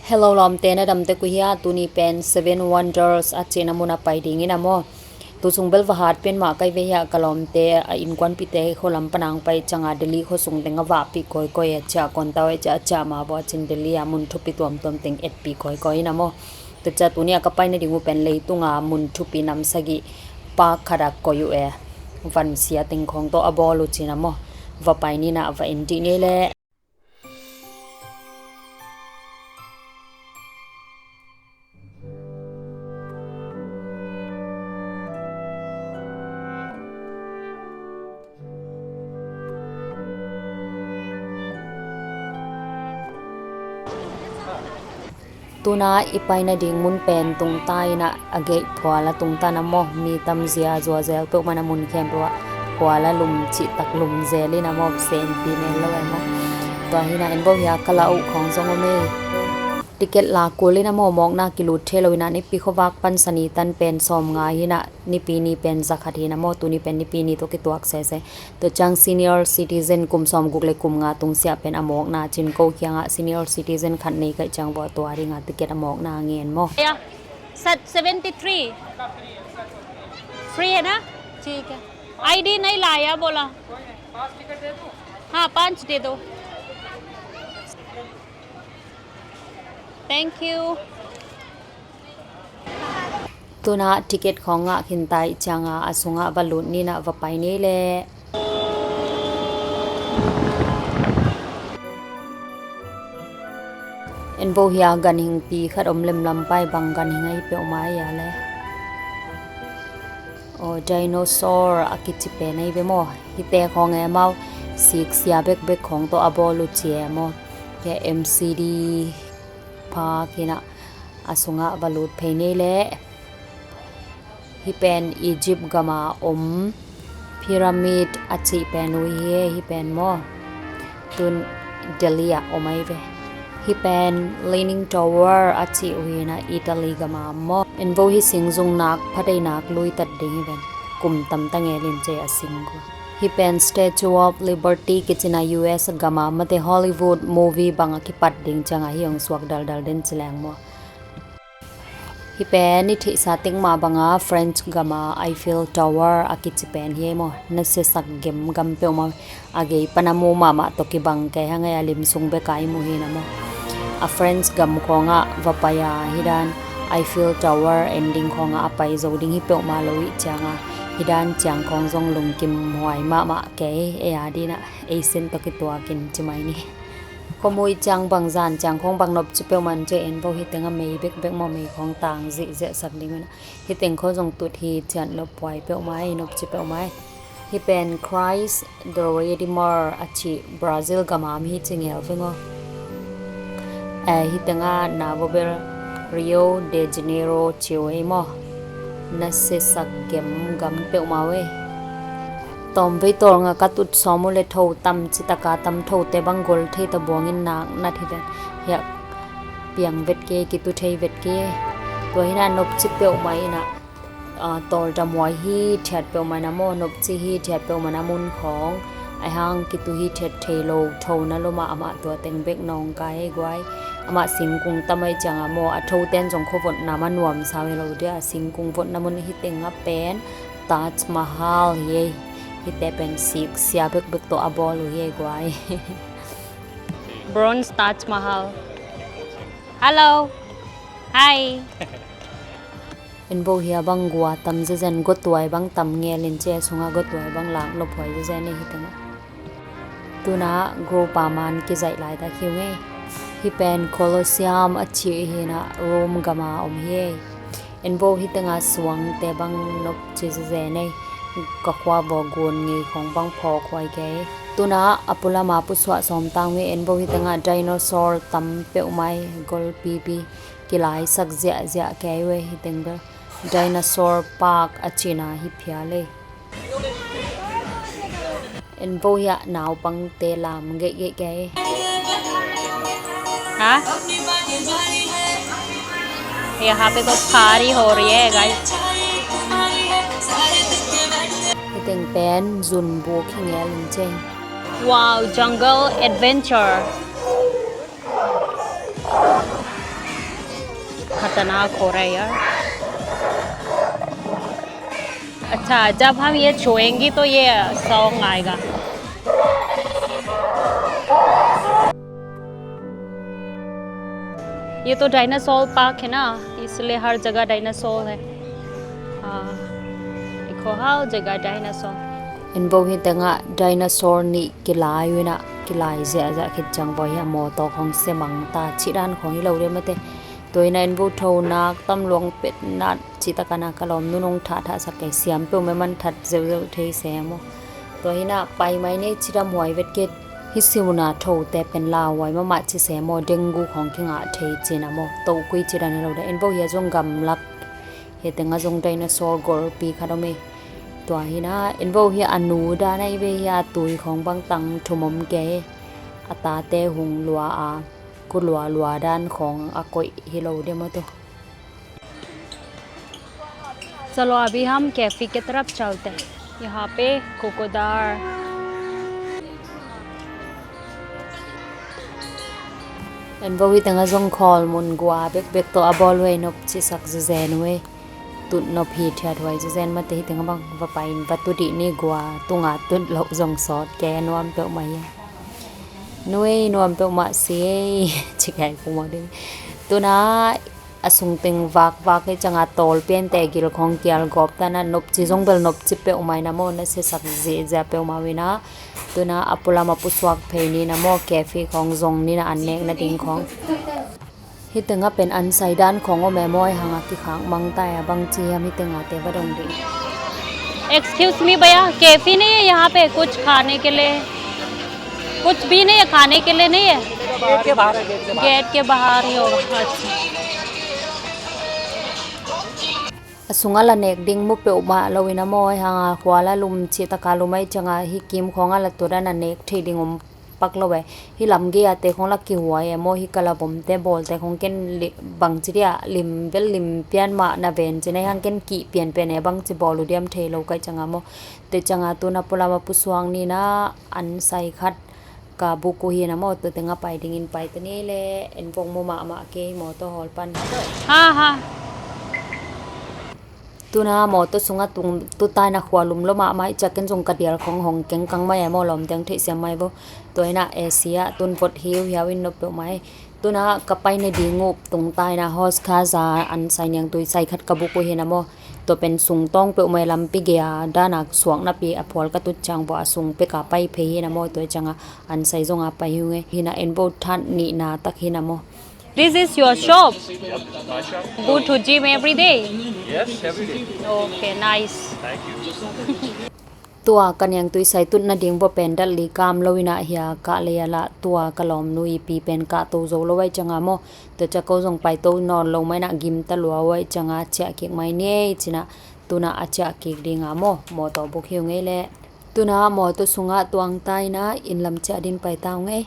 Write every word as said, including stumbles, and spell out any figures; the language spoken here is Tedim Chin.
Hello lawmte, na damte kua hia? Tuni pen Seven Wonders a cihna mun a pai ding in a maw. Tu sung bel va hat pen mah kai ve hia, ka lawmte a innkuanpihte khualam panang pai cianga Delhi khua sung teng a vahpih kawikawi a, ciah kawntau a ciah, ciah mah vawh a cin Delhi a mun thupi tuamtuam teng etpih kawikawi in a maw. Tua ciah tuni a ka paina ding uh pen leitunga mun thupi nam sagih park khat a koih uh e. Vansia teng khawng tawh a bawl uh cin a maw. Va pai ni na, va en dih ni leh. Tuna i paina ding mun pen tungta in a, a geih phual a tungta in a maw, mi tamzia zuazel peuhmah in a, mun khempeuh ah phual a lum cihtak lum zel in a maw, senpi mel lo e maw. Tua hi in a en bo hia, ka la uh khawng zong om ei. Ticket lak kul in a maw, mawkna kilut thei lo in a, Nipi khuavak pan Sani tan pen sawmnga hi in a, Nipi ni pen zakhat hi in a maw, tuni pen Nipi ni tawh kituak sese. Tua ciang senior citizen kum sawmguk le kum nga tungsiah pen a mawkna cin, ko kiangah senior citizen khat nei kaih ciang bawh tua dingah ticket a mawkna ngen maw. या, सत, seventy three. Free है ना? ठीक है। आईडी नहीं लाया बोला। हाँ, पाँच दे दो। Thank you. Tuna ticket khawng ngah khinta ih cianga a sungah va lut ni na, va pai ni leh. En bo hia, ganhingpi khat om lemlam pai, bang ganhing ahi peuhmah ia leh. Aw, dinosaur a kici pen ahi ve maw. Hihte khawng e mau, siksia bekbek khawng tawh a bawl uh ci e maw. Hia M C D park hi in a, a sungah va lut phei ni leh. Hih pen Egypt gama om pyramid a cih pen uh hi e, hih pen maw. Tun Delhi ah om ahi ve. Hih pen Leaning Tower a cih uh hi in a, Italy gama om maw. En bo hih singzung nak pha dei nak lui tat ding hi ven. Kum tamta ngelin cei a sing uh. Hih pen Statue of Liberty kici in a, U S gama mate Hollywood movie bang a kipat ding cianga hih hong suak daldal den ci leng maw. Hih pen i theihsa tek mah banga French gama Eiffel Tower a kici pen hi e maw. Na siasak gem gam peuhmah a gei pan a mu mahmah tawh kibang kei hang e, a lim sung beka i mu hi in a maw. A French gam khawngah va pai a, hih dan Eiffel Tower en ding khawngah a pai zo ding hi peuhmah lo ih cianga, hih dan ciang khawng zong lungkim huai mahmah kei, ei a dingin a, ei sin tawh kituakin ci mai ni. Khuamu ih ciang bang zan ciang khawng bang nopci peuhmah in ci en bo, hih tengah mei bekbek maw, mei khawng tang zihziahsak ding un a. Hih teng khawng zong tut hi cian lo puai peuhmah, ei nopci peuhmah. Hih pen Christ the Redeemer a cih Brazil gama om hi ci ngel veng aw. Eh, hih tengah na vawbel Rio de Janeiro ci uh ei maw. Na siasak gem gam peuhmah uh ei. Tawmvei tawlnga ka tut sawm uh le tho tam citaka tam thote bang gol thei ta buangin nak nat hi ven. Hiah piang vet kei, kitu thei vet kei. Tua hi in a nopci peuhmah in a, ah, tawldam huai hithiat peuhmah in a maw, nopci hithiat peuhmah in a mun khawng. Ahi hang kitu hithiat thei lo, thona lomah amah tua teng bek nawngkai ei guai. Amah singkung tam ahih ciangah maw, a thoten zong khuavotna mah nuamsa uh hi lo dia, singkung votna mun hih tengah pen Taj Mahal hi ei. Hihte pen siksia bekbek tawh a bawl uh hi ei guai. Bronze Taj Mahal. Hello. Hi. En bo hia, bang gua tam zezen, gotuai bang tam ngelin ci e, sungah gotuai bang lak lophuai zezen ei hih tengah. Tuna group a man kizaih laitak hi ung ei. Hih pen Colosseum a cih hi in a, Rome gama om hi ei. En bo, hih tengah suangte bang nopci zezen ei. Ka khua vawh gun ngei khawng bang phawk huai kei. Tuna a pulama pusuah sawm ta ung ei. En bo, hih tengah dinosaur tam peuhmah ei, golpipi. Kilaisak ziahziah kei uh ei hih teng bel. Dinosaur Park a cihna hi phial ei. En bo hiah naupangte lam geihgeih kei. हाँ? यहाँ पे तो party हो रही है, guys. Hih teng pen zunbuk hi ngel in ceng. Wow, jungle adventure. खतरनाक हो रहा है यार। अच्छा, जब हम ये छुएंगी तो ये सॉन्ग आएगा। ये तो डायनासोर पार्क है ना, इसलिए हर जगह डायनासोर है। हाँ, देखो, हर जगह dinosaur. Inn vo hi tengah dinosaur nih kilai uh inah, kilai ziahziah khit ciang vo hi a mawtaw khong semang ta cih dan khong hi lo dia mate. Tua inah inn vo thonak tam luang petnat cih takana ka lawm nunung thahthah sak kei siam peuh me man that zeuhzeuh thei se maw. Tua hinah pai mai nei cidam huai vet kei. Hi simuna thote pen lauhuai mahmah ci se maw, dengue khawng kingah thei cina maw, tohkui cidan hi lo dah. En vo hia zong gamlak, hia tengah zong dinosaur golpi khat om ei. Tua hina en vo hia a nu dan ahi ve, hia a tui khawng bang tang thum om kei. A tate hung lua a, ku lua lua dan khawng a koih hi lo dia maw tu. चलो, अभी हम कैफे की तरफ चलते हैं। यहाँ पे कोकोदार। En vo hi tengah zong khawl mun gua bekbek tawh a bawl huai nop cisak zezen huai. Tut nop hi thiat huai zezen mate hi tengah bang va pai in va tu dih ni gua tunga tut loh zong sawt kei a nuam peuhmah hi. Nuai nuam peuhmah si ei. Ci kai pu maw ding. Tuna a sungteng vakvak hi cianga tawl piante gil khawng kial gawp tana nopci zong bel nopci peuhmah ina maw, na siasak zihzia peuhmah uh ina. Tuna a pulam a pusuak phei nina maw, cafe khawng zong nina an nek nading khawng. Hi tengah pen an sai dan khawng om e maw, hanga kikhak mang ta e, a bangci hiam hi tenga te va dong ding. Excuse me भैया, कैफे नहीं है यहाँ पे कुछ खाने के लिए? कुछ भी नहीं है खाने के लिए, नहीं है? गेट के बाहर है, गेट के बाहर। गेट के बाहर ही होगा। अच्छा। A sungah la nek ding mu peuhmah lo ina maw, hanga khuala lum cih taka lum ai cianga hi kim khawngah la tudan a nek thei ding om pak lo e. Hi lam gei a te khawng la kihuai e maw, hi kala bomte bawlte khawng ken li-, bangci dia lim bel lim pian mah na ven cina hang ken kih pianpian e, bangci bawl uh diam thei lo kai cianga maw. Te cianga tuna pulam a pusuak nina an sai khat ka buk uh hina maw, tu tengah pai dingin pai ta ni le, en vong mu mahmah kei maw tawh hawl pan. Ha, ha. Tuna mawtaw sungah tung, tu taina khua lum lo mahmah i ciakin zong ka dial khong hong kengkang mai a maw, lawm deng theihsiam mai vo. Tua ina A C ah tun vot hiu hiau in nop peuh mai. Tuna ka pai na ding uh tung taina hos kha za an sai niang tui sai khat ka buk uh hina maw. Tua pen sung tawng peuh mai lampi gea dana suak napi a phual ka tut ciang vo a sung peka pai phei hina maw, tua cianga an sai zonga pai hiu nge. Hina en vo that nihna tak hina maw. This is your shop? Go to gym every day? Yes, every day. Okay, nice. Thank you. Tua ka niang tui sai tut nading vo pen dat li kam lo ina hia kah lei a lah tua ka lawmnu i pi pen kah to zo lo ai cianga maw. Tua cia ko zong pai to nawn lo mai na gim ta lua ai cianga ciah kik mai ni ei cina tuna a ciah kik dinga maw. Mawtaw buk hiu ngei le. Tuna mawtaw sungah tuang ta ina inn lam ciah din pai ta uh ngei.